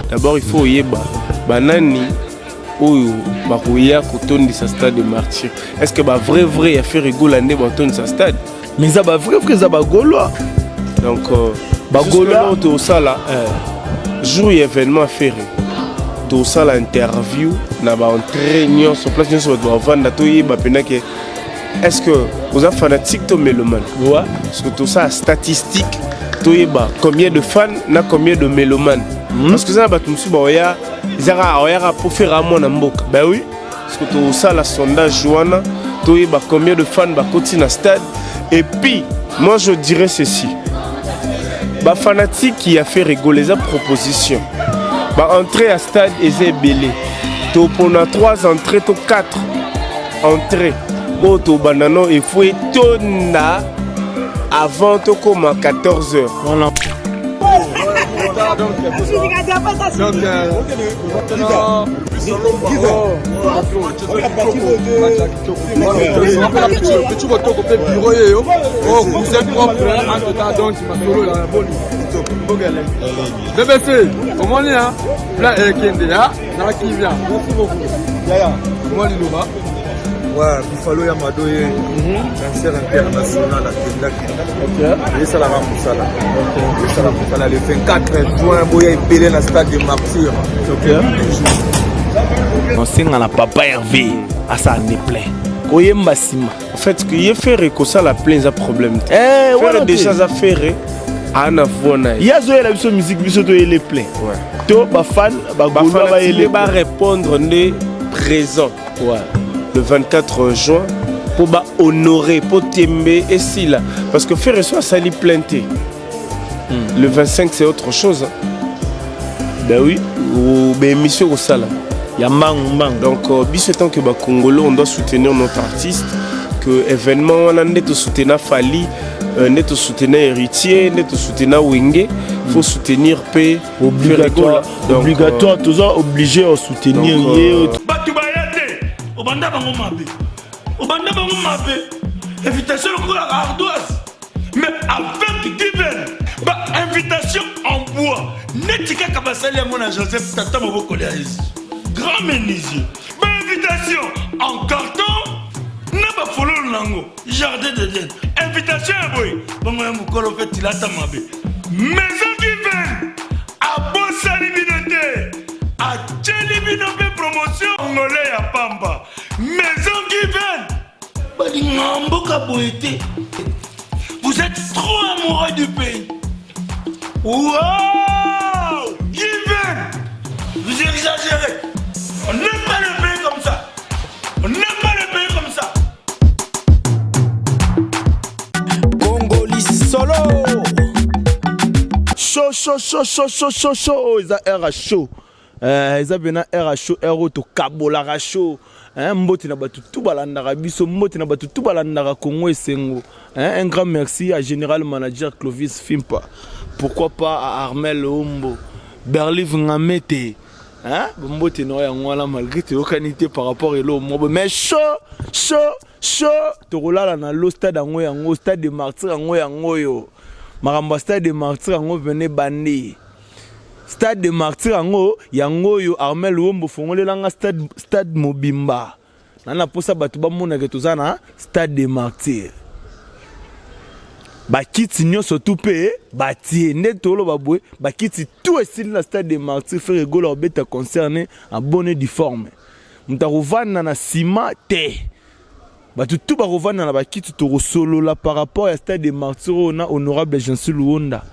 D'abord, il faut oyeba banani oyo bakoya kotondisa Stade de Martyr. Est ce que bavrai vrai ya Ferre Gola nde batondisa stade? Mais eza bavrai vrai, eza Bagaulois. Donc Bagaulois. Oyo tosala jour ya événement Ferre, tosala interview na baentrée nyonso, place nyonso bato bavanda, toyeba mpena ke est ce que oza fanatique to mélomane. Parce que tosala statistique, toyeba combien de fans na combien de mélomanes, parce que eza na bato mosusu baoya, ezaka oyaka po Ferre amona mboka. Ben oui. Parce que tosala sondage wana, toyeba combien de fans bakoti na stade. Et puis moi, je dirais ceci: bafanatique ya Ferre Gola, eza proposition, baentrée ya stade eza ebele. Topona 3 entrées to 4 entrées oyo tobanda no efo etonda avant tokóma 14 heures. Voilà. Donc, maintenant, petit botoko mpe bureau yeyo oyo cousin propre entre temps. Donc masolo ya boni BBC omoni ya plan ekende ya na kimia. Merci beaucoup. Mwa liloba. Ouais, Buffalo ya Mado ye, concert international akendaki, esalaka mosala, esala mosala le 24 juin. Boya ebele na Stade de Martyr. Osenga na papa Hervé asala nde plein, koyemba nsima. En fait, que ye Ferre kosala plein eza problème te. Eh, wana Ferre te. Déjà aza Ferre, aa na voix na ye. Ye azoyela biso musique, biso toyele plein. To bafan Bagaulois bayele. Bafanatike barépondre nde présent le 24 juin mpo bahonorer, mpo tembe esila, parce que Ferre so asali plein te le 25, c'est autre chose, hein. Ben oui. Baémission kosala ya mbangu mbangu. Donc biso tant que Bacongolais, on doit soutenir notre artiste, que événement wana nde tosoutenir Fally, nde tosoutenir Héritier, nde tosoutenir Wenge, faut soutenir mpe Obligatoire. Donc, Obligatoire, toza obligé ya soutenir donc, ye. Bato baya te, obanda bango mabe, obanda bango mabe. Invitation lokola ardoise, mais avec Given, bainvitation en bois neti kaka basali yango na Joseph, tata mobokoli ya Yesu, grand menuisier. Bainvitation en carton na bafololo nango, jardin d'Eden. Invitation ya boye bongo ya mokolo mpe tilata mabe. Maison Given abosani bino te, atieli bino mpe promotion ngole ya pamba. Maison Given balinga mboka boye te. Vous êtes trop amoureux du pays. Wow, Given, vous exagérez. On n'aime pas le pays comme ça, on n'aime pas le pays comme ça. Congoli solo chaud chaud chaud chaud chaud chaud chaud. Eza air à chaud. Eza mpena air à chaud, air oyo tokabolaka chaud. Mbote na bato tu balandaka biso, mbote na bato tu balandaka Congo Esengo. Un grand merci à général manager Clovis Fimpa, pourquoi pas à Armel Ombo Berlive Ngamete. Mbote na oyo yango wana, malgré toyokani te par rapport elo moko, mais chaud chaud chaud. Tokolala na lo stade yango, yango Stade de Martyr yango, yango oyo makambo ya Stade de Martyr yango pene bande Stade de Martyr yango, yango oyo Armel Wombo fongolelanga stade, stade mobimba na mposa bato bamonake toza na Stade de Martyr. Bakiti nyonso tu mpe batie nde toloba boye, bakiti tu esili na Stade de Martyr. Ferre Gola obeta concert ne en bonne et due forme, moto akovanda na nsima te, bato tu bakovanda na bakiti. Tokosolola par rapport ya Stade de Martyr oyo na honorable Jansi Luonda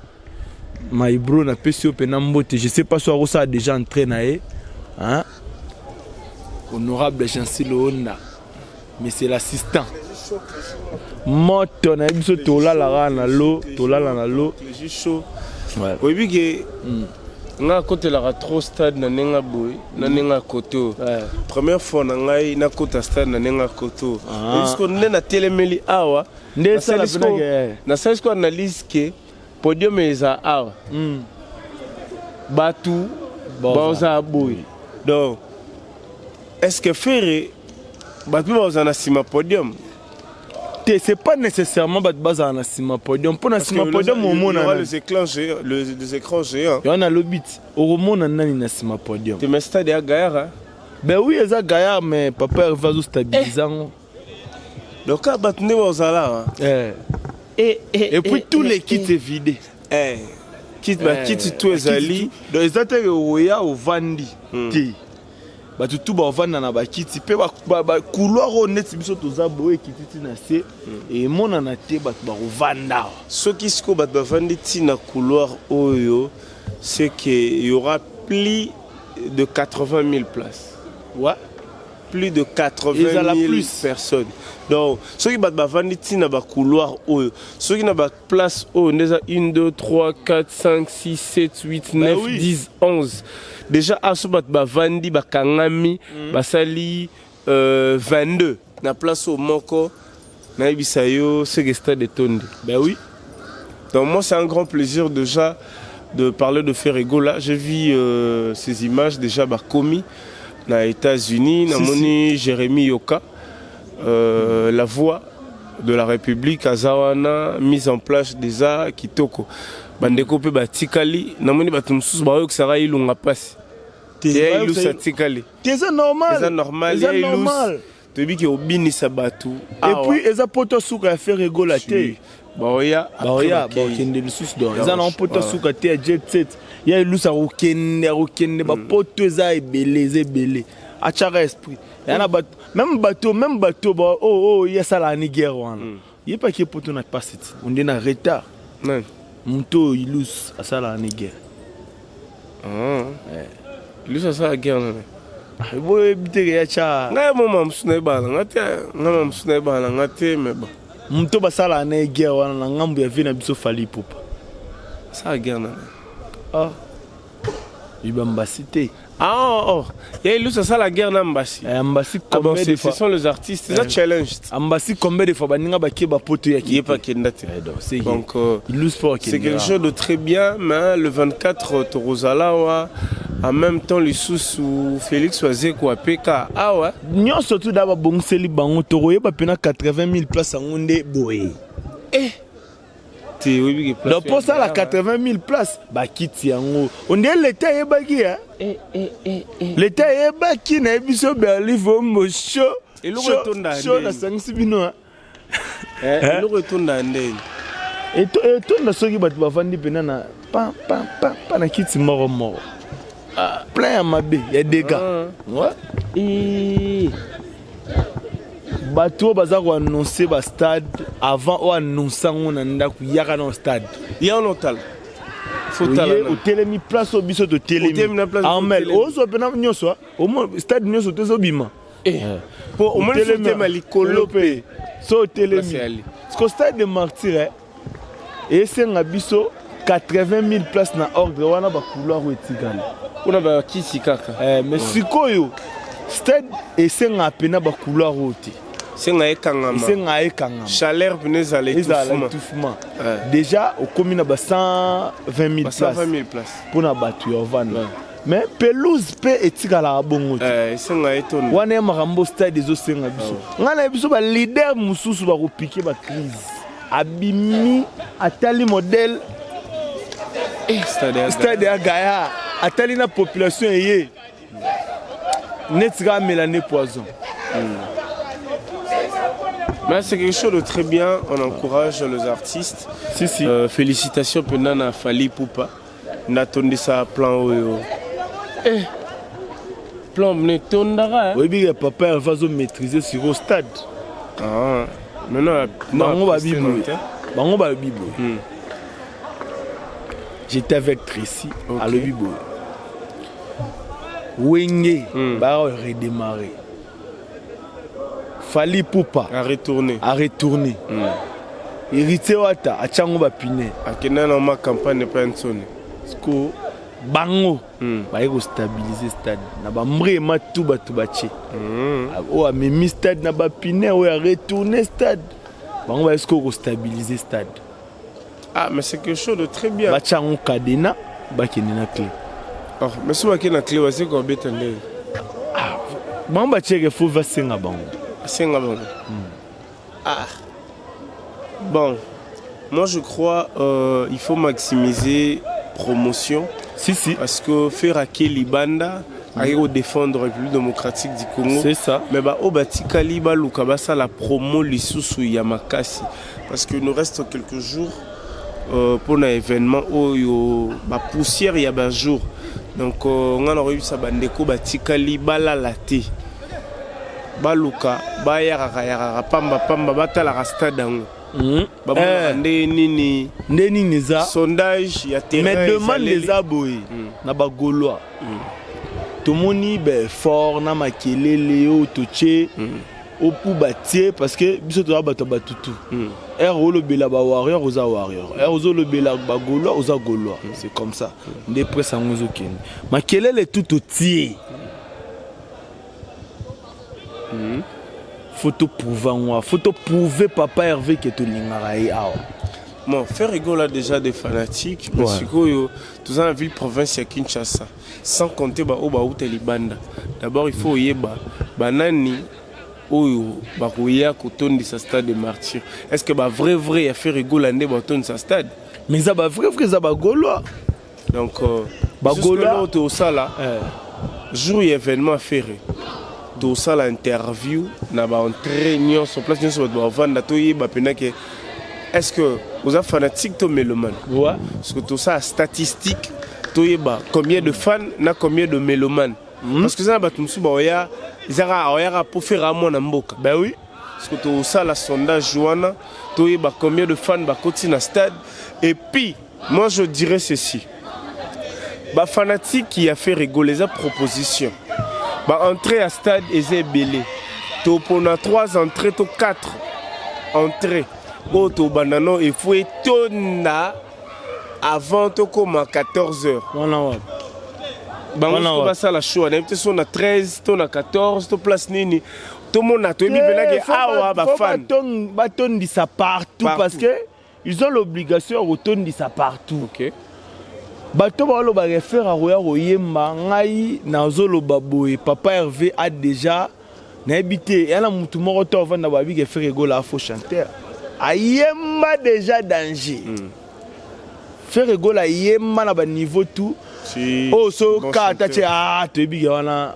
Maibro. Napesi yo mpena mbote. Je sais pas so akosala déjà entrée na ye, hein? Honorable Jansi Luonda, mais c'est l'assistant moto nayebi biso. Tolalaka na lo, tolala na lo. Chaud. Oyebi ke nga akotelaka trop stade na ndenge boye, na ndenge ya kote oyo. Première fois na ngai nakota stade na ndenge ya kote oyo. Siko nde natelemeli awa. Nde esala penake. Nasali siko analyse ke podium eza awa, bato bazala boye. Donc est ce que Ferre, bato mpe bazala na nsima podium? Te, c'est pas nécessairement bato bazala na nsima podium, mpo na nsima podium omona les écrans géants, les écrans géants. Yo nalobi ti okomona nani na nsima podium? Te, mais stade ya gaillard, hein? Ben oui, eza gaillard, mais papa Herve azostabilize yango. Donc kaka bato nde bazala. Eh. Et puis tous les kits est vidé. Eh. Kit bakiti tout ezali. Donc eza te oya ovandi te, bato tu bavanda na bakiti mpe bacouloir oyo neti biso toza boye, ekiti ti na se, emonana te, bato bakovanda awa. Soki sikoyo bato bavandi ntina couloir oyo, c'est que y aura plus de 80 000 places. Plus de 80 Ezala 000 plus. Personnes. Donc soki bato bavandi ntina bacouloir oyo, soki na baplace oyo nde eza 1, 2, 3, 4, 5, 6, 7, 8, 9, 10, 11 déjà. Aso bato bavandi, bakangami, basali 22 na place oyo moko, nayebisa yo seke stade etondi. Ben oui. Donc moi, c'est un grand plaisir déjà de parler de Ferre Gola. J'ai vu ces images déjà bakomi na États-Unis, namoni Jérémy Yoka, la voix de la République aza wana, mise en place déjà kitoko. Bandeko pe batikali, namoni bato mosusu bayokisaka ilunga pasi. Te ya Ilus atikali. Te, eza normal. Eza normal. Eza Ya Ilus, normal. Toyebi ke obinisa bato. Et puis eza poto suka ya Ferre Gola te. Baoya. Baoya, bakokende lisusu. Donc eza na poto suka te ya jet set ya Elusa, akokende, akokende bapoto eza ebele, eza ebele. Atiaka esprit ya na bato, même bato, même bato oyo ye asalaka ni guerre wana, ye paki ye poto na pasi ti onde na retard. Nani? Moto oyo Ilus asalaka ni guerre. Ah. Ilus asala guerre nani? Boyebi teke ya tya. Ngai mo mosusu nayebaka na nga te, ngai ma mosusu nayebaka na nga te, mais bon. Moto basalaka na ye guerre wana na ngambo ya vie na biso, Fally Ipupa. Asala guerre nani? Ah, bibambasi te. Ah oh, ya Ilus asala guerre na Mbasi. Ambasi. Ah bon, Combien de ce fois sont les artistes, eza challenge. Ambasi, combien de fois baninga bakie bapoto ya ye pa kenda te. Donc c'est Donc Ilus mpo. C'est quelque chose de très bien, mais le 24 tokozala wa en même temps lisusu Félix Wazeko apeka awa. Nyonso tu da babongiseli bango, tokoyeba mpena 80 000 place yango nde boye. Te, oyebi ke Donc mpo osala 80 000 place, bakiti yango onde leta eyebaki ya leta eyebaki. Nayebi biso berlive ombo sho. Eloko etonda sho ndeni. Nasangisi bino. Eloko etonda ndeni. Etonda soki bato bavandi mpena na pa pa pa pa na kiti moko moko, plein ya mabe ya dégâts. Ouais. Bato oyo baza koannonce bastade avant oyo annonce yango na ndako, yaka na stade. Ya wana otala, faut tala. Oye otelemi place oyo biso Otelemi na totelemi. place biso Armel, totelemi. ozwa mpena nyonso, stade nyonso te ezobima. Po omoni so otema likolo mpe so otelemi. Place yali. Parce que stade de martyr esenga biso 80 000 place na ordre wana, bacouloir oyo etikali. Mpona bakisi kaka. Mais sikoyo stade esengaka mpena bacouloir oyo te. Senga ekangama. Esengaka ekangama. Chaleur mpena ezala. Ezala étouffement. Étouffement. Déjà okomi na ba 120 000 Ba place. 120 000 place. Mpona bato ya ovanda, mais pelouse mpe etikalaka bongo te. Esenga etonda. Wana ye makambo stade ezosenga biso. Ngai na biso baleader mosusu bakopike bacrise, abimi atali modèle. Stade ya Stade ya gaya, atali na population eye neti kaka amela nde poison. Mais c'est quelque chose de très bien, on encourage les artistes. Si, si. Félicitations mpena na Fally Ipupa natondisa plan oyo. Plan mne etondaka. Oyebi ke papa Herve azomaîtrise sur au stade. Ah, maintenant Bango babi boye, bango balobi boye. J'étais avec Tracy. Alobi boye, Wenge baya redémarrer, Fally Ipupa à retourner. A retourné, Héritier Wata atiango bapine. Akenda na ma campagne epai ya Nsoni. Ko bango baye kostabilize stade na bambrema tu, bato batie oyo amemi stade na bapine, oyo aretourne stade, bango baye sikoyo kostabilize stade. Ah, mais c'est quelque chose de très bien. Batia yango cadenas, bakende na clé. Oh, mais so bakende na clé, baze kobeta ndenge? Bango batieke, fo basenga bango. Asenga bango, ah. Bon, moi je crois il faut maximiser promotion. Si si. Parce que Ferre ake libanda, aye défendre République démocratique du Congo. C'est ça. Mais ba oyo batikali baluka basala promo lisusu ya makasi. Parce que nous reste quelques jours pour un événement oyo ba poussière ya ba jour. Donc nga na koyebisa bandeko batikali balala te. Baluka bayakaka yakaka pamba pamba batalaka stade yango. Bamonaka nde nini. Nde nini eza. Sondage ya terrain. Mais demande eza boye na bagaulois. Tomoni baeffort na makelele oyo totie opu batie, parce que biso toza bato ya batutu. Ere olobela bawarrior, oza warrior. Ere ozolobela bagaulois, oza gaulois. C'est comme ça nde presse yango ezokende. Makelele tu totie, faut toprouve yango, faut toprouve papa Hervé ke tolingaka ye awa. Bon, Ferre Gola a déjà des fanatiques, mais sikoyo toza na ville province ya Kinshasa, sans compter baoyo bauta libanda. D'abord il faut oyeba banani oyo bakoya kotondisa stade de Martyr. Est ce que bavrai vrai ya Ferre Gola nde batondisa stade? Mais eza bavrai vrai, eza bagaulois. Donc Bagaulois. Oyo tosala jour ya événement Ferre, tosala interview na baentrée nyonso, place nyonso bato bavanda, toyeba mpena ke est ce que oza fanatique to mélomane. Parce que tosala statistique, toyeba combien de fans na combien de mélomanes, parce que eza na bato mosusu baoya, ezaka aoyaka po Ferre amona mboka. Ben oui. Parce que tosala sondage wana, toyeba combien de fans bakoti na stade. Et puis moi je dirais ceci: bafanatique ya Ferre Gola, eza proposition, baentrée ya stade eza ebele. Topona 3 entrées to 4 entrées oyo tobanda no efo etonda avant tokóma 14 heures. Wana wapi? Bango Wana siko wapi? Basala choix, nayebi te so na 13 to na 14 to place nini. Tomona, toyebi mpenake awa bafan. Batondisa partout, Partout. Parce que ils ont l'obligation ya kotondisa partout. Bato balobaka Ferre akoya koyemba, ngai nazoloba boye: papa Hervé a déjà, nayebi te, ya na mutu moko to avanda babiki Ferre Gola afaux chanteur, ayemba déjà danger. Ferre Gola ayemba na baniveau tout. Si, oyo so bon ka ata chanteur. tie, ah, toyebiki wana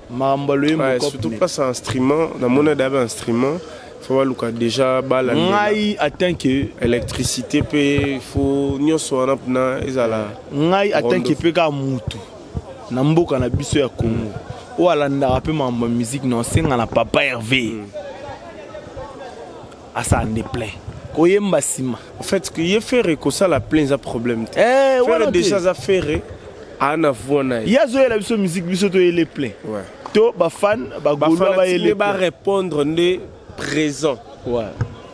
makambo ya loyembo. Ouais, cop surtout ne. place instrument, namoni daba instrument, faut baluka déjà balandela. Ngai atanke Électricité mpe faut nyonso wana mpena ezala. Ngai atanke Rondo. Mpe kaka mutu na mboka na biso ya Congo oyo alandaka mpe makambo ya musique, na osenga na papa Hervé asala nde plein, koyemba nsima. En fait que ye Ferre kosala plein eza problème te. Eh, wana Ferre te. Déjà aza Ferre, aa na voix na ye. Ye azoyela biso musique, biso toyele plein. To bafan bagaulois bafanatike bayele plein. Barépondre nde présent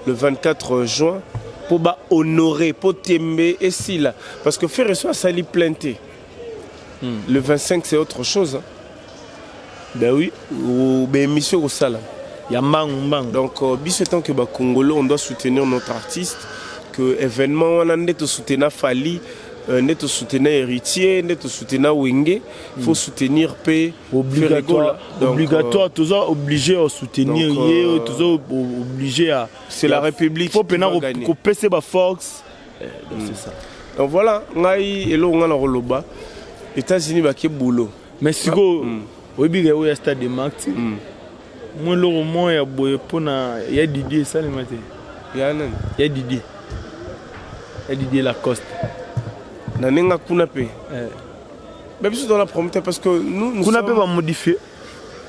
le 24 juin mpo bahonorer, mpo tembe esila, parce que Ferre so asali plein te le 25, c'est autre chose, hein. Ben oui. Ou baémission kosala ya mbangu mbangu. Donc biso tant que bacongolais, on doit soutenir notre artiste, que événement wana nde tosoutenir Fally, nde tosoutenir Héritier, nde tosoutenir Wenge, il faut soutenir mpe Obligatoire. Donc, Obligatoire, toza obligé ya soutenir donc, ye, toza obligé ya c'est la République faut qui mpena va gagner. Kopesa baforce. Donc c'est ça. Donc voilà, ngai eloko ngai na koloba, États-Unis bake boulot. Mais sikoyo oyebi ke oyo ya stade de Martyr, mwa eloko moko ya boye mpona ya Didier esalema te. Ya nani? Ya Didier, ya Didier Lacoste. Na ndenge kuna mpe Eh. ba biso toza promoteur, parce que nous, nous Kuna mpe sommes bamodifie.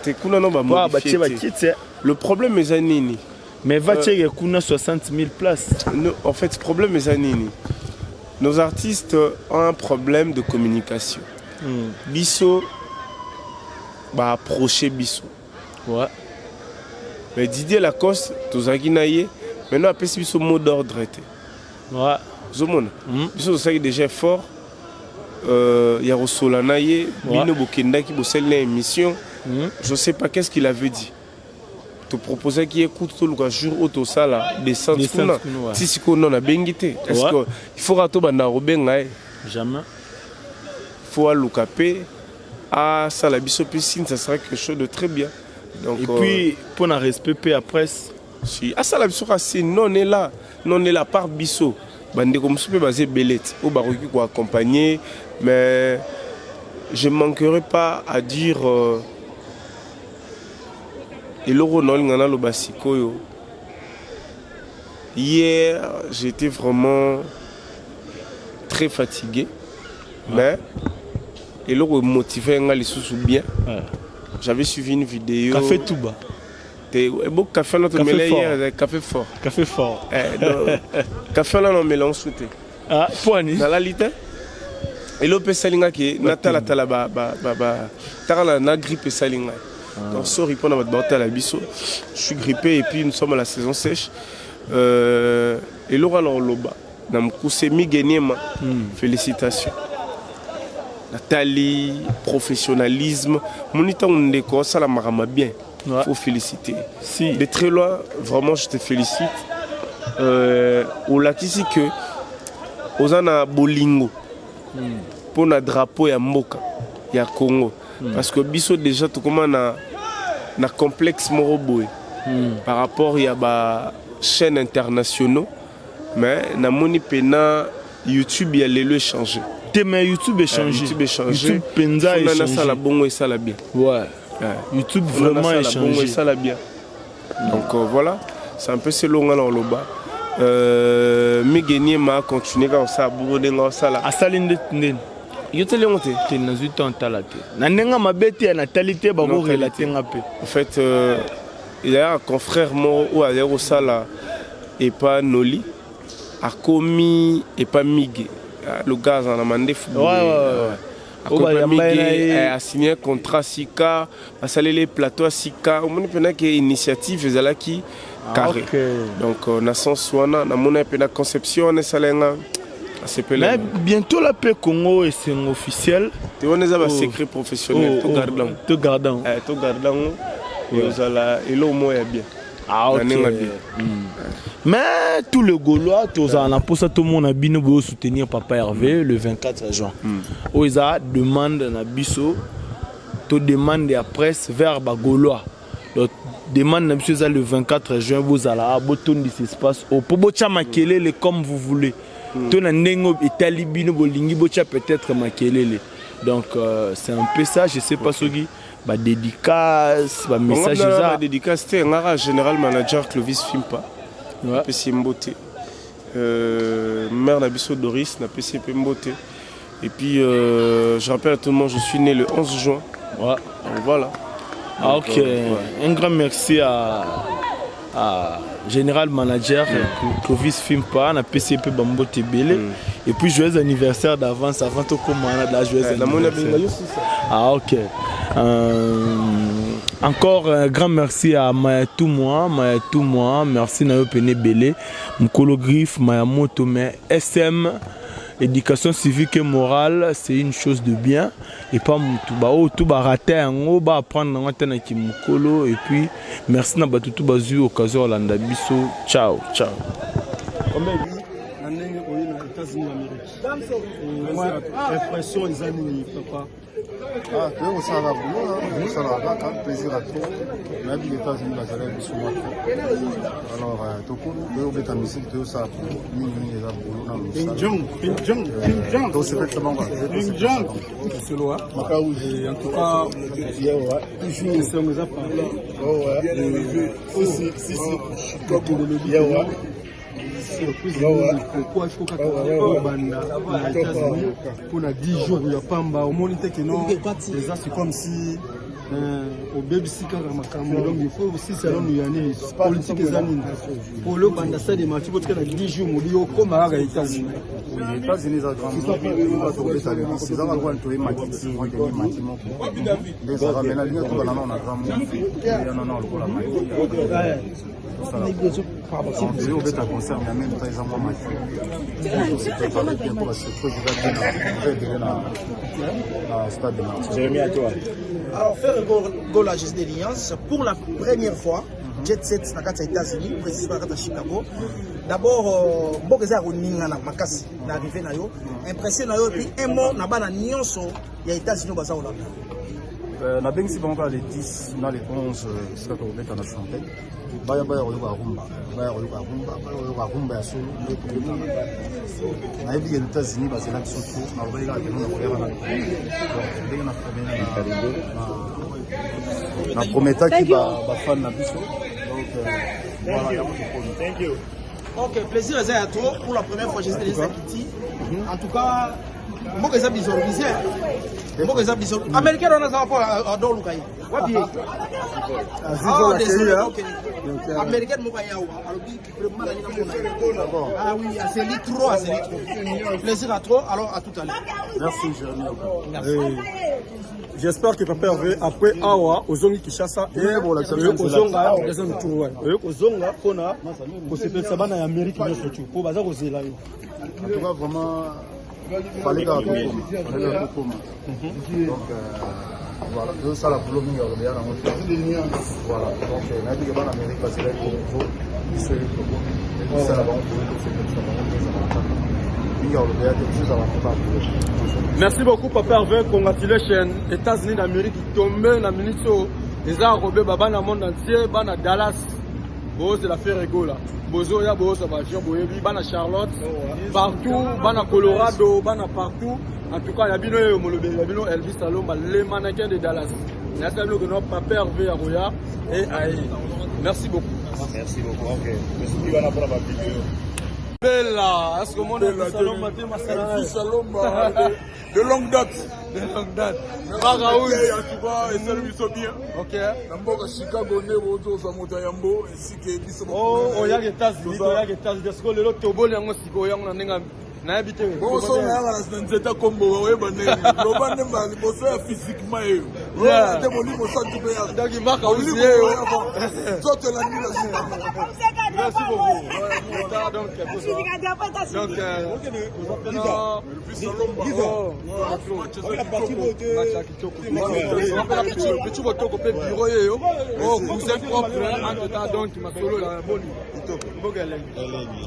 Te, kuna no batie bamodifie te. bakiti. Le problème eza nini? Mais va tieke kuna 60 000 places. No, en fait, problème eza nini? Nos artistes ont un problème de communication. Biso baapproche biso. Mais Didier Lacoste, tozalaki na ye, maintenant apesi biso mot d'ordre te. Ozomona, biso tosalaki déjà effort ya kosola na ye. Bino bokendaki, bosali na émission. Je sais pas qu'est-ce qu'il avait dit. Toproposaki ye kutu toluka jour oyo tosala descente Descente kuna. kuna, ouais. Ti sikoyo no nabengi te. Est ce que il faut kaka tobanda kobenga ye? Jamais. Faut aluka mpe asala biso mpe signe, ça sera quelque chose de très bien. Donc Et puis mpona respect mpe ya presse. Si asala biso kaka si non est là, non est là par biso. Bandeko mosusu mpe baza ebele ti oyo bakoki koaccompagner, mais je manquerai pas à dire eloko naolinga naloba sikoyo. Hier, j'étais vraiment très fatigué, mais eloko emotive nga lisusu bien, j'avais suivi une vidéo. Café Touba. Te, ebo café wana tomela hier, café fort. Café fort. Eh, donc, café wana nomela onsu te. Ah, poani. Nalali te. Elo mpe esali nga ke natalatala taka na grippe esali ngai. Donc sorry mpona bato baotala biso, je suis grippé et puis nous sommes à la saison sèche. Eloko wana oloba na mokuse, Migeniema, félicitations. Natali professionnalisme moni ntango ndeko osala makambo bien, faut féliciter. Si. De très loin, vraiment, je te félicite. Olakisi que oza na bolingo mpo na drapeau ya mboka ya Congo, parce que biso déjà tokóma na complexe moko boye par rapport ya ba chaînes internationaux, mais namoni mpena YouTube ya lelo échangé. Te, mais YouTube échangé. YouTube échangé. YouTube mpenza Funa nasala échangé. Bongo esala bien. YouTube Funa vraiment nasala bongo échangé. esala bien. Donc voilà, c'est un peu selonga na oloba. Migeniema continue kaka kosala bongo ndenge osala. Asali nde ndeni? Yo teli yango te? Te, nazwi temps tala te na ndenge mabe te, natali te, bakorelate nga mpe. En fait, il y a un confrère moko oyo azali kosala epa Noli, akomi epa Mige. Ah, le gars aza na mandefu boye. Oyo Akomi epa bayamba ye na Mige, ye. Asigné contrat sika, basaleli plateau ya sika. Omoni mpena ke initiative ezalaki carré. Donc na sens wana namoni mpe na conception wana esala nga asepele. Mais bientôt la paix, Congo Esengo officiel. Te, wana eza basecret professionnel, togarde yango. Togarde yango. Togarde yango, ezala eloko moko ya bien. Ah, ok. Na ndenge ya bien. Mais tous les Gaulois, tozala na mposa tomona bino boyo soutenir papa Hervé le 24 juin. Oyo eza demande na biso, to demande ya presse vers bagaulois. Donc demande na biso eza le 24 juin, bozala botondisa espace oyo mpo botya makelele comme vous voulez, to na ndenge oyo etali bino bolingi botya peut-être makelele. Donc c'est un peu ça. Je sais pas soki badédicace, bamessage eza. Badédicace te, ngaka général manager Clovis Fimpa, napesi ye mbote. Mère na biso Doris, napesi ye mpe mbote. Et puis je rappelle à tout le monde, je suis né le 11 juin. Donc, voilà. Ah, Donc, ok. Ouais. Un grand merci à Général Manager Clovis Fimpa, na PCP bambote ebele. Et puis joyeux anniversaire d'avance avant tokóma na da joyeux Namoni anniversaire. abenga yo sisa. Ah, ok. Encore un grand merci à Mayatou moi, Mayatou moi, merci na yo pene belé, Mkolo Griffe, Mayamoto, mais SM éducation civique et morale, c'est une chose de bien et pas mutu ba oyo tout ba rater yango ba apprendre yango ata na kimokolo. Et puis merci na bato tout bazwi occasion olanda biso. Ciao ciao. Na ndenge oye na États-Unis d'Amérique, impression eza nini, papa? Ah, toye kosala boulot, tokosalaka kaka plaisir à trop. Nayebi États-Unis bazalaki biso mwa trop, alors tokomi toye kobeta musique, toyosala mingimingi, eza boulot na mosala, tosepelisa bango. Solo en tout cas, toujours esengo eza parlant. Surprise, pourquoi il faut kaka obanda na États-Unis mpona 10 jours ya pamba? Omoni te ke non, eza c'est comme si obebisi kaka makambo. Donc il faut osisa nanu ya nini, politique eza nini polo obanda stade des Martyrs, botika na 10 jours mobi okóma kaka États-Unis. États-Unis eza grand, tokobeta le 10, eza lokola toye matiti okende mati moko nde ezaka me nalingi tobanda nao na grand ya nano lokola mati toye obeta concert, mais en même temps eza mwa mati tose bien mpo basurprise eza bien, eza ebele na stade de Martyrs. Jérémy, à toi. Alors, Ferre Gola, Jésus de l'Alliance, pour la première fois, Jet Set na kati ya États-Unis, précisément na kati ya Chicago. D'abord, mboka eza ya koningana makasi na arrivé na yo. Impression na yo, et puis un mot na bana nyonso ya États-Unis baza kolanda. Nabengisi bango kaka le 10 na le 11 esika tokobeta na Champagne. Baya baya koyoka rumba, baya koyoka rumba, baya koyoka rumba ya solo nde tobetaka. Nayebi ke États-Unis bazela biso trop, nalobaki kaka keno nakoya wana. Donc ndenge na na prometaki ba fan na biso. Donc voilà yango tokomi. Thank you. Ok, plaisir eza ya trop pour la première fois Jésus de Sakiti. En tout cas, mboka eza bisorganisé. Mboka eza biso. Américain wana aza po adoluka ye. Wapi ye? Ah, désolé, ok. Américain moko aya awa alobi vraiment nalingi namona ye. Ah oui, azeli trop, azeli trop. Plaisir à trop, alors à tout à l'heure. Merci Jérémy. Merci. J'espère que Papa Hervé, après awa, ozongi Kinshasa, ozonga deuxième tour wana. Oyo kozonga mpona kosepelisa bana ya Amérique nyonso tu mpo baza kozela yo. En tout cas, vraiment, fallait kaka tokoma, fallait kaka tokoma. Donc voilà, tozosala boulot mingi ya koloba yango te. Voilà, donc nayebi ke bana Amérique bazelaki trop biso ye tokomi tosala bango boye, tosepelisa bango, tozala kaka mingi ya koloba ya te, biso ezala yango kaka boulot. Merci beaucoup Papa Hervé, congratulations. États-Unis d'Amérique tombé na minute oyo eza kobeba bana monde entier, bana Dallas bozela Ferre Gola, bozoya bozwa ba avion, boyebi bana Charlotte partout, bana Colorado, bana partout. En tout cas ya bino oyo molobeli ya bino Elvis Alomba, le mannequin de Dallas. Nayasa bino keno Papa Hervé ya koya et aye. Merci beaucoup. Merci beaucoup. Ok. Merci wana mpona ba vidéo. Bella, est-ce que mon Elvis Alomba te masala? Elvis Alomba de longue date. De longue date. Baraoul. En tout cas, esali biso bien. Ok. Na mboka Chicago nde bozozwa moto ya yambo esike biso. Oh, oyaka États-Unis, toyaka États-Unis. Sikoyo lelo toboli yango sikoyo yango na ndenge nayebi te. Bongo nayaka na nzeta kombo oyeba ndenge loba nde mbala liboso ya physiquement eyo. Oyo te molimo santu mpe yaka. Donc maka usi eyo. Nzoto elandi na nsima. Merci beaucoup. Donc, donc, petit botoko mpe bureau yeyo oh cousin propre entre temps donc masolo ya boni mboka elengi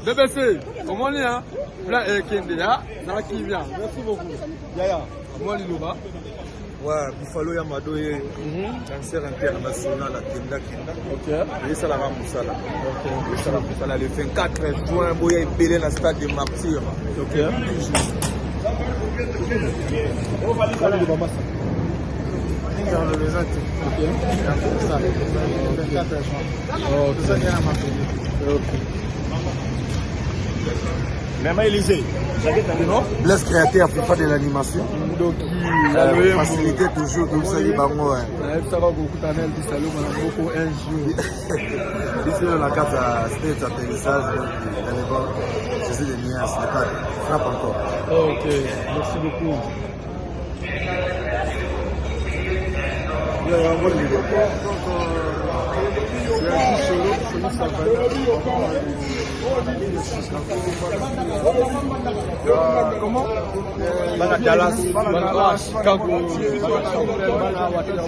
BBC omoni ya plan ekende ya zala kimia. Merci beaucoup yaya, mwa liloba. Ouais, Buffalo ya Mado ye danseur international akenda kenda. Esalaka mosala. Esalaka mosala le 24 juin boya ebele na stade de Martyr. Ok. Mama Élysée. Blaise créateur FIFA de l'animation. Facilité toujours comme ça bango. Nayebisaka kokutana na Elvis Alomba na moko un jour. Biso na kati ya state atterrissage donc dans Jésus de nuance, le padre frappe encore. Ok, merci beaucoup. Bana Dallas, bana Chicago, bana Champagne, bana Waterloo.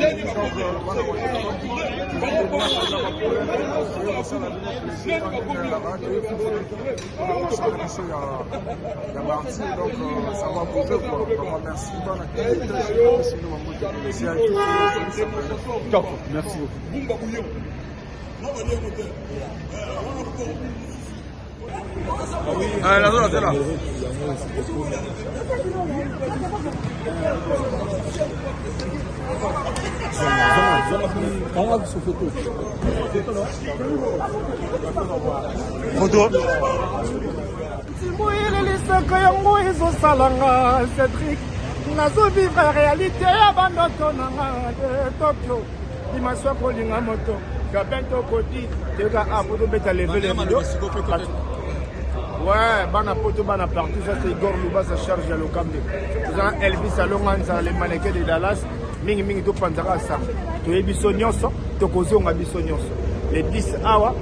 Ya martyr, donc ça va bouger quoi. Vraiment merci bana. Top, merci beaucoup. Ah, la zone, c'est là. Photo. Moyelelisaka yango ezosalanga Cédric, nazovivre réalité ya bandoto nanga de Tokyo, dimanche kolinga moto Gabin tokoti teka apo tobeta leve le rideau. Ouais, bana poto, bana partout, ça c'est Igor Luba, sa charge ya Lokambe. Toza na Elvis Alonga Nzala, le mannequin de Dallas, mingi mingi topanzaka sango. Toyebi biso nyonso, tokozonga biso nyonso. Le 10 awa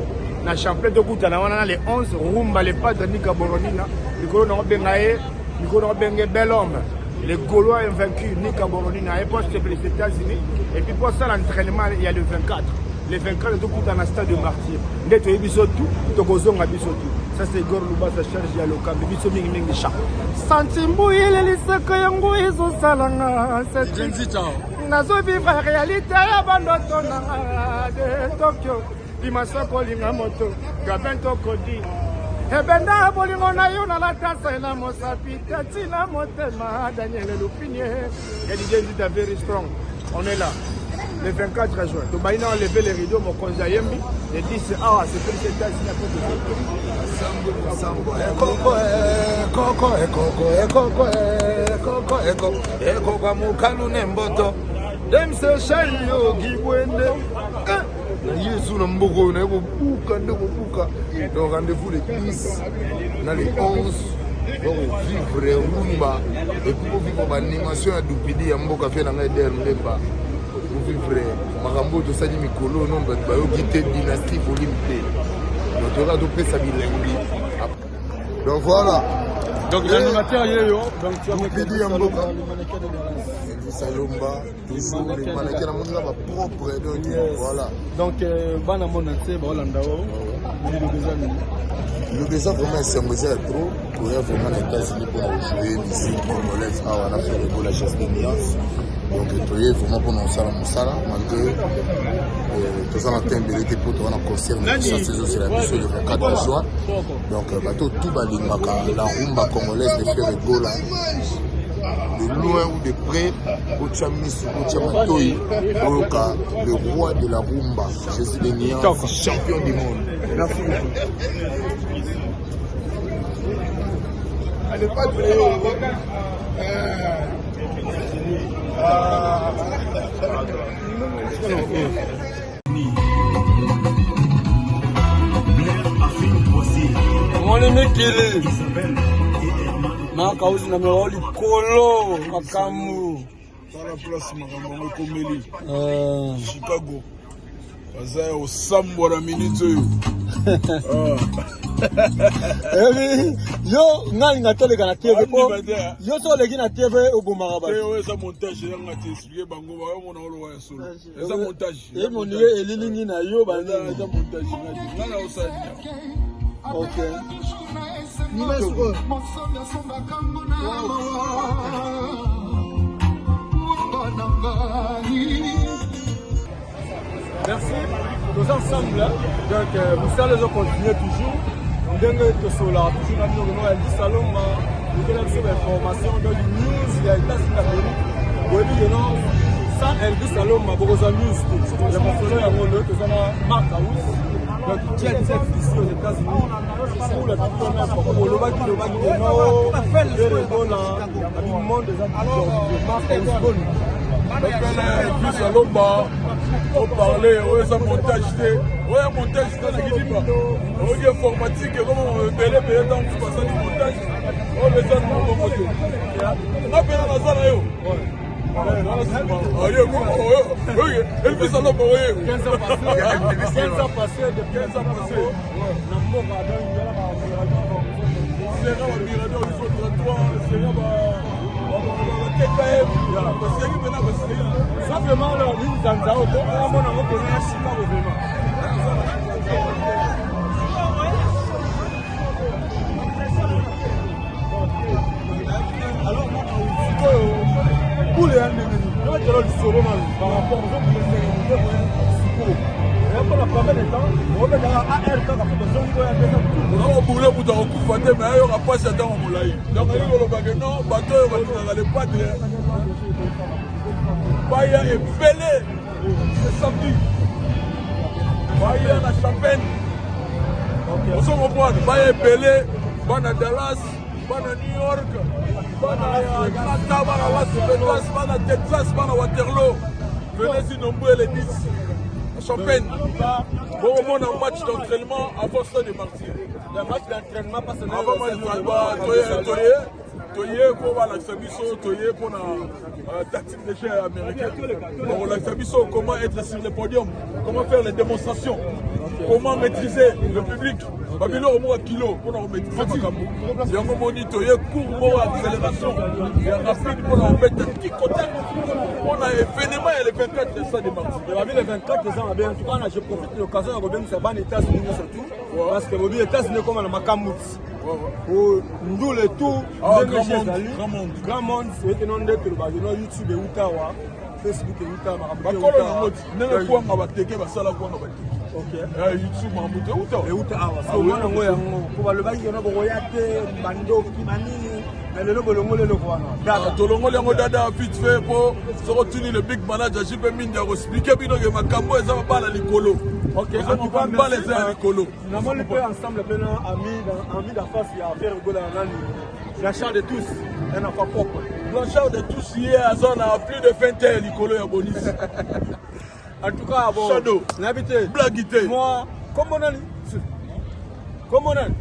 na Champlain tokutana wana na le 11 rumba le padre Nika Boronina, likolo nango benga ye, likolo nango benge bel homme. Le Gaulois invaincu Nika Boronina et poste les États-Unis et puis pour ça l'entraînement il y a le 24. Le 24 tokuta na stade de martyr nde toyebi biso tout, tokozonga biso tout. Ça c'est Igor Lubasa, charge ya Lokambi, biso mingi mingi cha. Santimbu ilelisaka yango ezosalanga nazo vivre réalité ya bandoto nanga de Tokyo dimanche kolinga moto Gabin Tokodi ebenda bolingo na yo nalata na mosapi te ntina motema Daniel Lupinie ya DJ Nzita very strong. On est là le 24 juin. Tobayi na enlever les rideaux, mokonzi ayembi le 10 awa sepelisi États-Unis après. Ekoko ekoko ekoko ekoko ekoko ekoko mokalu ne mboto demseshayo gibwende na yesu na mboka oyo naye kobuka nde kobuka. Donc rendez-vous le 10 na le 11, donc vivre rumba et puis bovivre baanimation ya dupidi ya mboka fe na ngai Der Mbemba, bovivre makambo oyo tosali mikolo no bato bayoki te, dynastie volume te. Donc toyoka topesa bilengi. Donc voilà. Donc l'animateur yeyo, donc tu as Dupidi ya mboka Elvis Alomba, toujours les mannequins namoni nga bapropre. Donc voilà. Donc bana monde entier baolanda o liloba eza nini? Liloba eza vraiment esengo, eza ya trop koya vraiment na États-Unis mpona kojouer musique congolaise awa na Ferre Gola Chasse de Nuance. Donc toye vraiment mpona kosala mosala malgré toza na temps ebele te mpo toza na concert na Kinshasa ezozela biso le 24 juin. Donc bato tout balingaka la rumba congolaise de Ferre Gola, de loin ou de près, botia miso, botia matoi, oyoka le roi de la rumba, Jésus de Nuance, champion du monde. Merci beaucoup. Allez, pas de Ah. Omoni mikili makausi na melo likolo makambo. Tala place makambo yango ekomeli. Chicago baza ya kosambwa na minute oyo. Ebi yo ngai nga toleka na TV po yo so oleki na TV obomaka bato. Oyo eza montage yanga te, explique bango bayomona oloba ya solo, eza montage. Emoni ye elilingi na yo banini. Eza montage ngai na osala. Ok. Merci. Tous ensemble. Donc, mosala ezocontinue toujours. Ndenge tosolaka toujours na bino kono Elvis Alomba okela biso bainformation, donc news ya États-Unis d'Amérique. Boyebi ke non, sans Elvis Alomba bokozwa news te. Ya masolo yango nde toza na Mark House, donc jet set ici aux États-Unis pour la toute première fois. Olobaki lobaki ke no Ferre Gola abi monde eza toujours. Mark House, boni? Elvis Alomba oparle, oyo eza montage te, oyo montage te na kidimba oyoki informatique ekoma ebele ebele. Ntango mosusu basali montage oyo eza na mabongo te, nga mpena naza na yo. Elvis Alomba oye. 15 ans passé, 15 ans passé depuis 15 ans passé na mboka, donc sera bamirador biso 33 sera ba TKM baseki mpena baseki. Simplement alors linzanza oyo toamona yango mpena na Chicago vraiment. Alors sikoyo bule ya ndenge nini tobetela lisolo nanu par rapport ozokosikoyo mpona combien de temps obetaka ar kaka mpo tozongi koya ndenge? Nakobule moto akokufa te, me ayoka mpasi ya ntango molai. Donc alingi kolobake non, bato oyo balingaka le padre baya ebele, c'est samedi, baya na Champagne, ozo comprendre, baya ebele, bana Dallas, bana New York, bana ya Atlanta, bana Las Vegas, bana Texas, bana Waterloo, venez nombreux le 10 à Champagne, bokomona match d'entraînement avant stade de martyr. Match d'entraînement parce que avant match toye toye toye mpo balakisa biso, toye mpona tactique de jeu américain, bakolakisa biso comment être sur le podium, comment faire les démonstrations. Comment maîtriser le public? Babiloko moko ya kilo mpona komaîtrise makambo yango moni toye cours moko ya accélération ya rapide mpona kobeta tikota mpona événement ya le 24 stade de Martyrs. Babi le 24 eza mabe. En tout cas, je profite de l'occasion ya kobengisa bana États-Unis nyonso tout parce que bobi États-Unis ekoma na makambo ti ndule tout ndenge ezali grand monde oyekeno nde tolobaki no YouTube euta awa, Facebook euta makambo. Bakolo nango ti ndenge kwanga bateke basala kwanga bateke. YouTube makambo te euta. Euta awa. So mwana yango yango po balobaki keno bokoya te, bandoki banini, mais lelo bolongoli eloko wana. Dada tolongoli yango dada vite fait po soko tuni le big manager JP Mindi akoexpliquer bino ke makambo eza babala likolo. Ok, en tout cas, bala eza ya likolo. Namoni mpe ensemble mpe na ami d'enfance ya Ferre Gola na nani, Blanchard de tous, un enfant propre. Blanchard de tous ye aza na plus de 20 ans likolo ya bonisi. En tout cas, bon. Shadow. Nayebi te. Blague te. Moi, kombo nani? Kombo nani?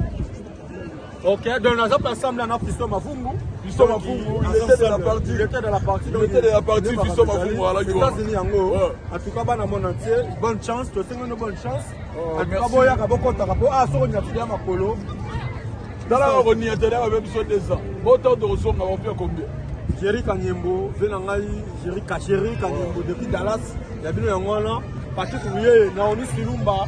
Ok, donc naza mpe ensemble na Fiston Mavungu. Fiston Mavungu, il était de la partie. Il était de la partie. Il était de la partie, Fiston Mavungu, alaki wana. États-Unis yango. En tout cas, bana monde entier, bonne chance, tosengi no bonne chance. En tout cas, boyaka bokotaka po ah soko nyatili ya makolo. Tala koniatela babe biso 2 ans. Bota tokozonga bapia combien? Jerry Kanyembo, ve na ngai Jerry Kasheri Kanyembo depuis Dallas, ya bino yango wana. Patrick Muyeye, Naomi Silumba,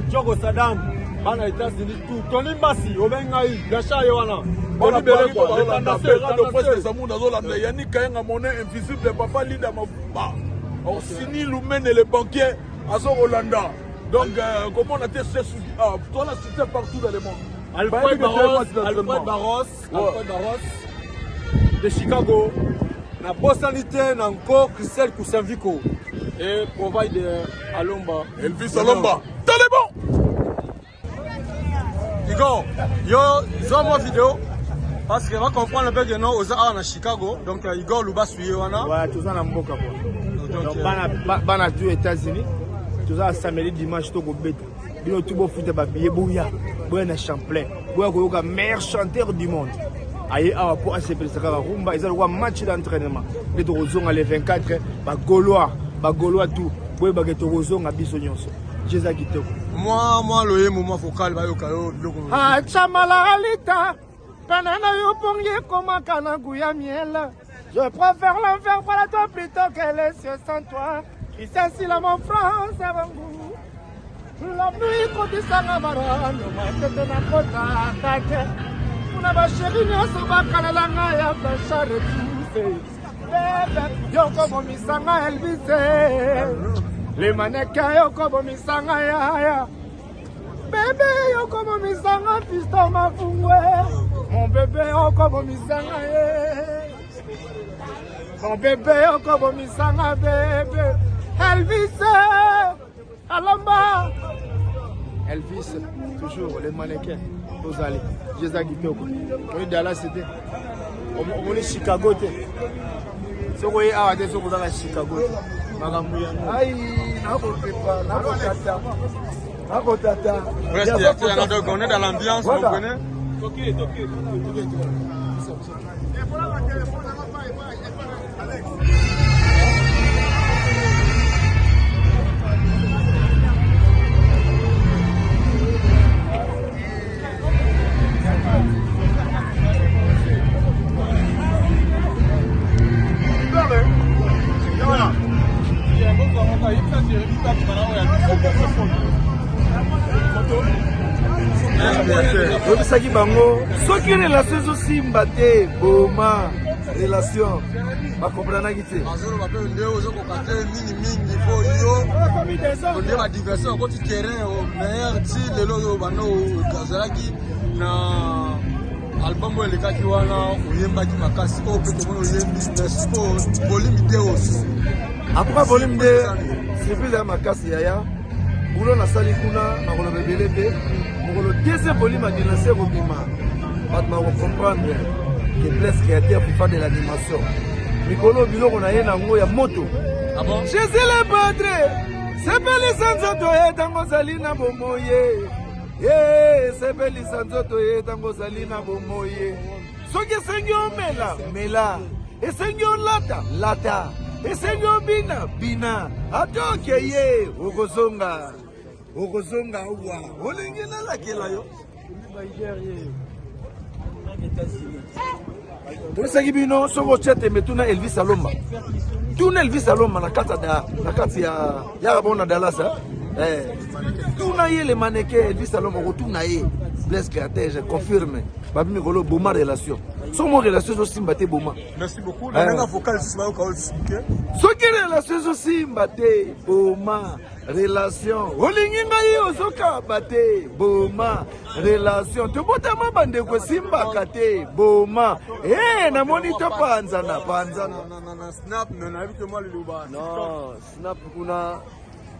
Diogo Saddam, bana États-Unis tout. Tony Mbasi, obengi ngai, Blanchard ye wana. Tony Bele quoi, Ferrando Presque Samunda azolanda Yannick Kayenga monnaie invisible papa Lida Mafumba. Orsini Lumene le banquier azokolanda. Donc comment on a testé ah, toi la cité partout dans le monde. Alfred Barros, Alfred Barros, Alfred Barros de Chicago. Na bosani te na nko Christelle Kusanviko et provide Alomba. Elvis Alomba. Taliban. Igor, yo zwa mwa vidéo parce que va comprendre un peu que non oza awa na Chicago, donc Igor Lubasu ye wana. Ouais, toza na mboka quoi. Donc bana bana du États-Unis, toza samedi dimanche tokobeta. Bino tout bofuta ba billet boya, boya na Champlain, boya koyoka meilleur chanteur du monde. Aye awa po asepelisa kaka rumba, eza lokola match d'entraînement. Nde tokozonga le 24, ba Gaulois, ba Gaulois tout, boyebake tokozonga biso nyonso. Jeza kitoko. Moi loyembo mwa vocal bayoka yo biloko. Achamala alita, panana yo pongi ekomaka na guya miel. Je préfère l'enfer pour toi plutôt que les cieux sans toi. Isasila mon France bangu. La pluie kotisanga marano matete na kota kate. Kuna basheri nyonso bakanela ngai ya Blanchard tous. Bebe yoko bomisanga Elvis. Le mannequin yoko bomisanga yaya. Bébé yoko bomisanga Fiston Mafungwe. Mon bébé yoko bomisanga ye. Mon bébé yoko bomisanga bébé. Elvis Alamba. Elvis, toujours le mannequin. Tozali, Jeza Kitoko. On est Dallas c'était. On est Chicago te. Soko ye awa te soko ozaka Chicago te. Makambo yango. Ai, nakopepa, nakotata. Nakotata. Reste, donc on est dans l'ambiance, vous comprenez? Ok, ok. Oyebisaki bango soki relation ezosimba te, boma relation, bakomprenaki te. Bazoloba mpe nde ozokoka te mingimingi po yo onde badiversion okoti terrain au meilleur ti lelo oyo banda ozalaki na album oyo elekaki wana oyembaki makasi oyo mpe tomoni oyembi, mais sikoyo volume 2 osusu. En tout cas, volume 2 surprise ya makasi yaya. Boulot nasali kuna nakoloba ebele te. Mokolo deuxième volume ya dynastie ekobima, bato bakocomprendre que Blaise créateur FIFA de l'animation mikolo biloko na ye nango ya moto. Ah bon? Jésus le Padre, sepelisa nzoto ye ntango ozali na bomoye. Ye sepelisa nzoto ye ntango ozali na bomoye. Soki esengi omela, mela. Esengi olata, lata. Esengi obina, bina. Ata okeye, okozonga. Okozonga awa. Olingi nalakela yo. Toyesaki bino soki otya tembe tuna Elvis Alomba. Tuna Elvis Alomba na kati ya na kati ya yaka bongo na Dallas. Eh. Tuna ye le mannequin Elvis Alomba okotuna ye. Blaise Créateur, je confirme. Babi mikolo boma relation. Soki mo relation ezosimba te boma. Merci beaucoup. Na ndenge vocal lisusu bayoka oyo lisusu te. Soki relation ezosimba te boma relation. Olingi ngai ozokaba te boma relation. Tobotama bandeko esimbaka te boma. Eh namoni topanzana panzana. Na snap nayebi te mwa liloba. Non, snap kuna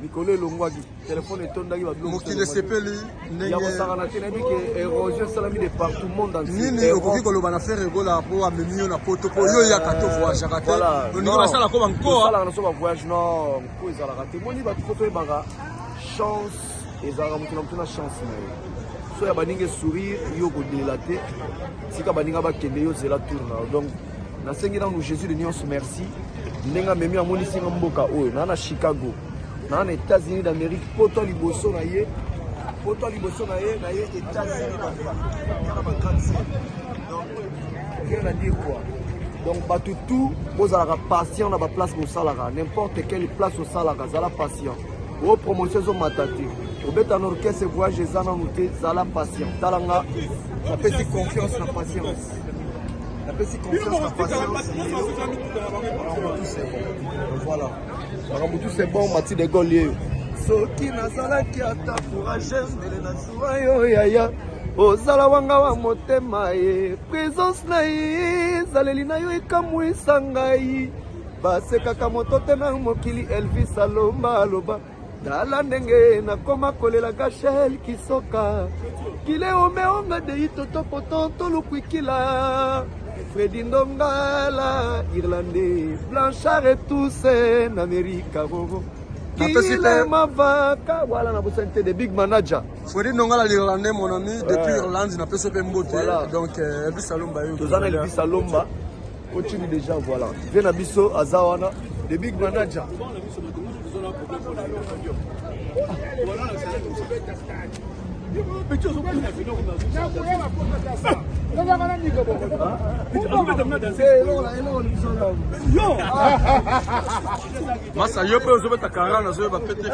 mikolo elongwaki telefone etondaki mokili esepeli ndenge kosakana te nayebi ke érosion esalami de partout monde entier nini okoki koloba na Ferre Gola mpo amemi yo na poto mpo yo oyaka te ovoyageaka te olingi basala ko bankoa osalaka na so bavoyage non nko ezalaka te moni bato fo toyebaka chance ezalaka moto na moto na chance na ye so ya baninga esourire yo kodela te tika baninga bakende yo zela tour na yo donc nasengi nanu jésus de nyonso merci ndenge amemi amonisi nga mboka oyo naa na chicago naa na états-unis d'amérique poto ya liboso na ye poto ya liboso na ye na ye états-unis d'amérique na bagrande sœur donc rien à dire quoi donc bato tout bozalaka patient na baplace bosalaka n'importe quelle place osalaka zala patient oyo promotion ezomata te obeta na orchestre voyage eza nanu te zala patient tala nga napesi confiance na patience napesi confiance na patience voilà makambo tout c'est bon mati de gaulle yeyo soki nazalaki ata courageuse mbele nazwa yo yaya ozala wanga wa motema ye présence na ye ezaleli na yo ekamwisa ngai basekaka moto te na mokili elvis alomba aloba tala ndenge nakoma kolela gachel kisoka kile omeonga dei totopoto tolukwikila fredi ndongala irlandais blanchard etuse na amerika roro kile mavaka wala nabosani te the big manager Fredi Ndongala l'Irlandais mon ami depuis Irlande napesi mpe mbote donc Elvis Alomba yo toza na Elvis Alomba otini déjà voilà vie na biso aza wana the big manager Masa yo mpe ozobeta kara nazoyeba pe te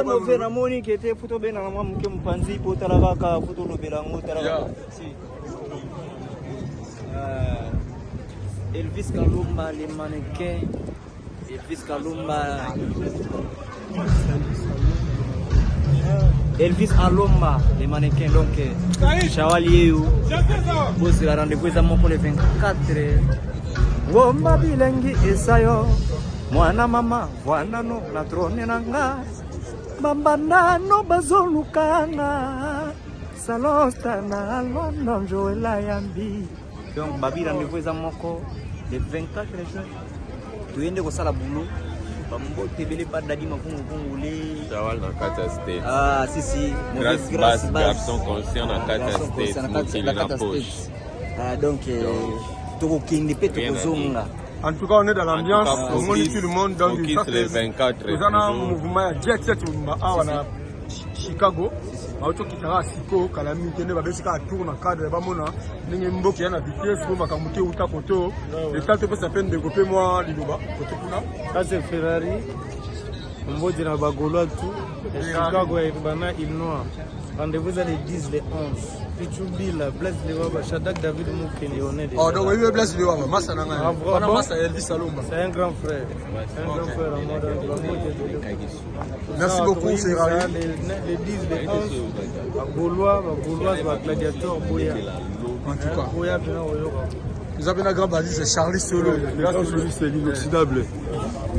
move namoni ke te fo tobengaka mwa moke mopanzi mpo otala kaka fo tolobela yango otala kaka si Elvis Kalumba le mannequin Elvis Kalumba Elvis Alomba le mannequin donc Shawali yeyo bozela rendez-vous eza moko le 24 ngomba bilengi eza yo mwana mama vwanano na trone na nga bambandano bazoluka nga salosta na london joela yambi donc babi rendez-vous eza moko le 24 juin toye nde kosala boulot bambote ebele pa dadi mavunguvungu le Shawal na kati ya state ah si si Grace Bass garçon conscient na kati ya state mokili na poche ah donc tokokende mpe tokozonga En tout cas, on est dans l'ambiance, on est tout le monde. Donc, ça, c'est le 24. Nous avons un mouvement jet set awa na Chicago. bauti okitaka sikoyo kala mingi te nde babesi kaka tour na cadre bamona ndenge mboka ya na vitesse po makambo te euta koto eta topesa mpe ndeko mpe mwa liloba koto kuna kase ferrari mbote na bagaulois tout ya chicago ya urbana illinois rendez-vous eza le 10 le 11 Pichu Bila, Blaise Lewaba, Shadak David Mukeni, on est déjà. Oh, donc, oui, Blaise Lewaba, Massa Nanga. Ah, Wana Massa Elvis Alomba. C'est un grand frère. C'est un grand frère à moi. Donc, Merci beaucoup, Ferrari. Le 10, le 11, ba Gaulois, ba Gaulois, ba Gladiateur, Boya. En tout cas. Boya, bien, Oyoka. Nous avons un grand bassiste, c'est Charlie Solo. Le grand soliste, c'est l'inoxydable.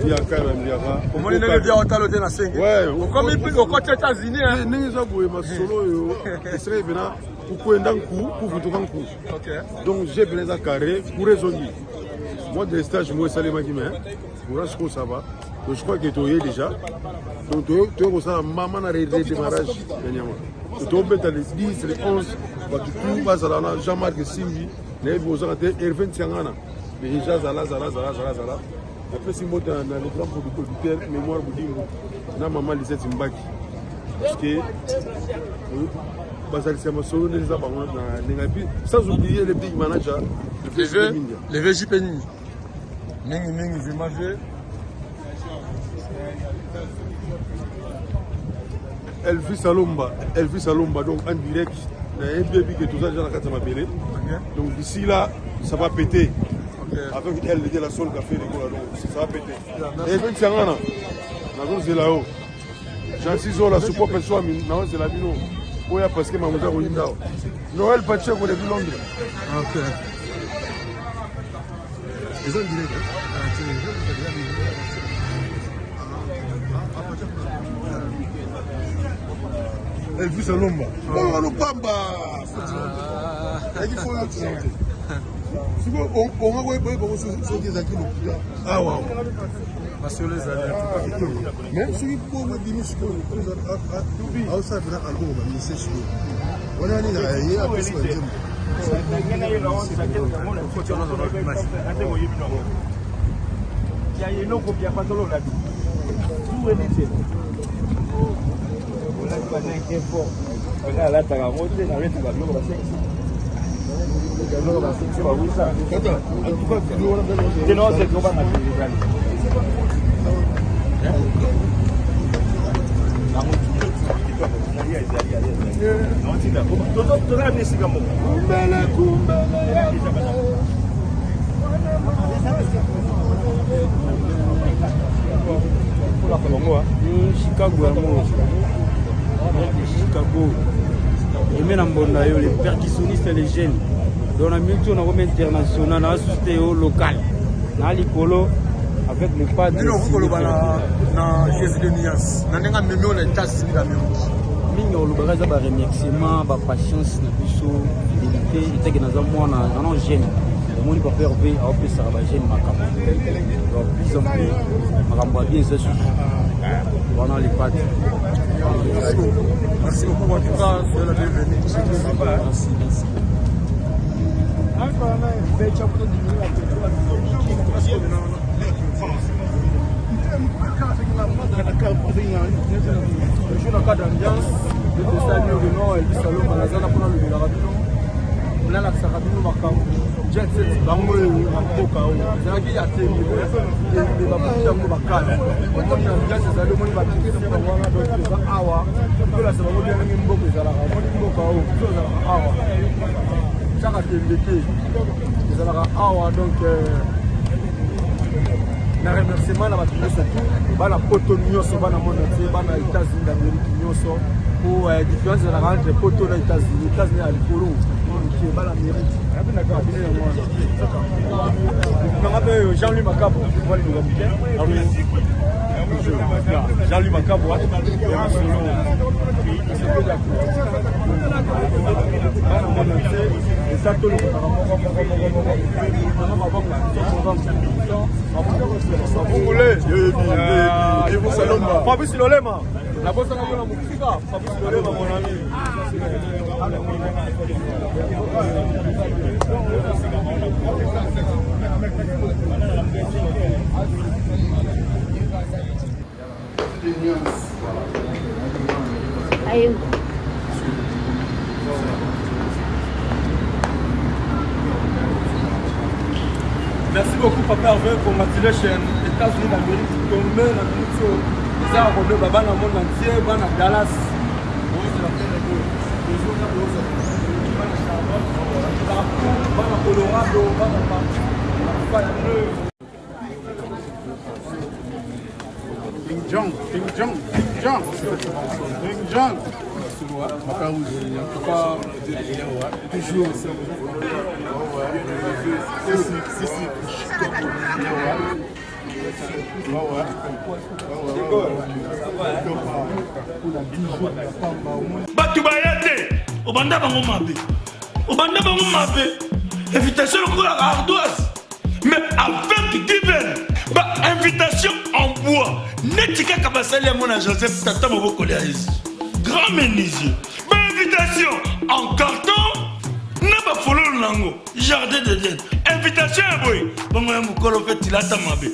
Biaka na Biaka. omoni ndenge bia otalo te na senge okomi okoti États-Unis ndenge eza boye masolo oyo esalaki mpena kukwenda nku kuvutuka nku donc je mpena eza carré cour ezongi mwa délestage moko esalemaki mais courant sikoyo ça va donc je crois que toye déjà donc toye kosala mama na redémarrage ya nyama tobeta le 10 le 11 bato tout bazala na jean marc simbi nayebi kozanga te herve ntiangana déjà zala zala zala zala zala napesi mbote na le grand producteur mémoire budingu na mama lisette mbaki. Parce que bazalisa masolo nde eza bango na ndenge et puis sans oublier le big manager le vieux le vieux JP Nini mingi mingi vraiment vieux. Elvis Alomba Elvis Alomba donc en direct nayebi yebi ke toza déjà na kati ya mabele. Donc d'ici là ça va péter. Okay. Avec elle de la Sol Café Rigola donc ça va péter. Et puis tiangana nazozela yo Jansi Zola supope swami nazozela bino oya parce que mamuza koyinda awa. Noël Pacheco depuis Londres. Ok. Eza direct. Elvis Alomba. Boloba lopamba. Ayaki fo yo te. Sikoyo onga koyeba yeba ngo soki ezalaki lokuta awa. Masolo ezali en tout cas kitoko. Mais soki bongo ebimi sikoyo aosala mpena album bamise sikoyo wana nini ye apesi banzembo. Alataka yango te nabetaka biloko basekisi biloko basekisi bawisa te naoseki obanga te ezali. Tozala mpe esika moko. Kumbele kumbele. Chicago yango Chicago eme na mbonda yo le percussionniste le jeune donc na minute oyo nakomi international na susu te yo local na likolo avec le padre. Nini okoki koloba na na Jésus de nuance na ndenge amemi oyo na États-Unis d'Amérique? Mingi olobaka eza ba remerciement, ba patience na biso, fidélité etake naza mwana nano jeune. Omoni papa Hervé aopesaka ba jeune makambo, donc plus en plus makambo ya bien eza susu wana le padre. Merci beaucoup. Merci beaucoup. En tout cas, soyez la bienvenue. Merci, merci. Toujours na cadre ambiance tosali oyo no Elvis Alomba naza na mpona lobelaka bino nalakisaka bino makambo jet set bango oyo na mboka oyo ezalaki ya tembe tembe babuki yango bakala omoni ambiance ezali omoni bamusicien bango wana donc toza awa tolasa bango bien ndenge mboka ezalaka omoni mboka oyo biso ezalaka awa tiaka tembe te ezalaka awa donc na remerciement na bato nyonso tout bana poto nyonso bana monde entier bana États-Unis d'Amérique nyonso po différence ezalaka entre poto na États-Unis. États-Unis ya likolo moke bana Amérique bino yango wana nanga mpe Jean-Louis Makabo Jean-Louis Makabo ya masolo bana monde entier eza tolokotaka moko moko moko moko. Fabrice Lolema nabosana yo na mosika. Fabrice Lolema mon ami. Ayo. Merci beaucoup Papa Hervé, congratulations. États-Unis d'Amérique tombé na minute oyo eza ya kobeba bana monde entier bana Dallas bozela bana Charlotte partout bana Colorado bana partout bana bino. Ding Jong, Ding Jong, Ding Jong, Ding Jong. En tout cas, toujours. Si, si, si. Bato baya te obanda bango mabe obanda bango mabe invitation lokola ardoise mais avec given ba invitation en bois neti kaka basali yango na Joseph tata mobokoli ya Yesu grand menuisier ba invitation en carton na bafololo nango jardin d'Eden invitation ya boye bongo ya mokolo mpe tilata mabe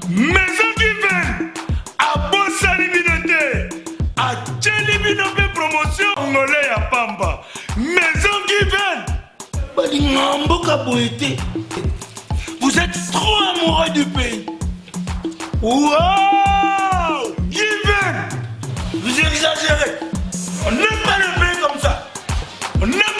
maison given abosani bino te atieli bino. Congolais ya pamba. Maison Given. Balinga mboka boye te. Vous êtes trop amoureux du pays. Wow! Given! Vous exagérez. On n'aime pas le pays comme ça. On n'aime